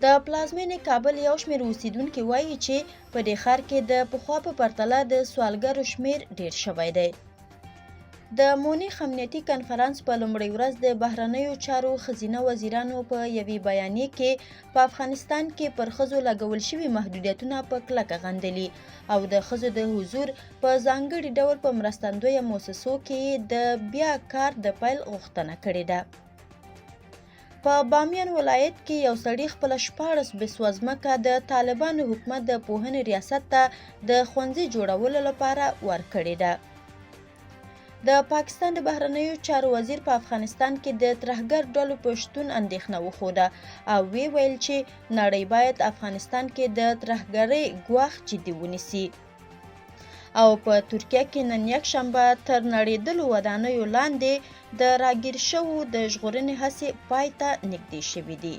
د پلازمېنې کابل یو شمېر اوسېدونکي وايي چې په دې ښار کې د پخوا په پرتله د سوالګرو شمېر ډېر شوی دی. د مونیخ امنیتي کنفرانس په لومړۍ ورځ د بهرنیو چارو ښځینه وزیرانو په یوې بیانیې کې په افغانستان کې پر ښځو لګول شوي محدودیتونه په کلکه غندلي او د ښځو د حضور په ځانګړي ډول په مرستندویه موسسو کې د بیا کار د پیل غوښتنه کړې ده. په بامیان ولایت کې یو سړي خپله 16 بسوه ځمکه د طالبانو حکومت د پوهنې ریاست ته د ښوونځي جوړولو لپاره ورکړې ده. د پاکستان د بهرنیو چارو وزیر په افغانستان کې د ترهګر ډلو په شتون اندېښنه وښوده او ویې ویل چې نړۍ باید افغانستان کې د ترهګرۍ ګواښ جدي ونیسي. او په ترکیه کې نن یکشنبه تر نړېدلو ودانیو لاندې د راګیر شوو د ژغورنې هڅې پای ته نږدې شوې دي.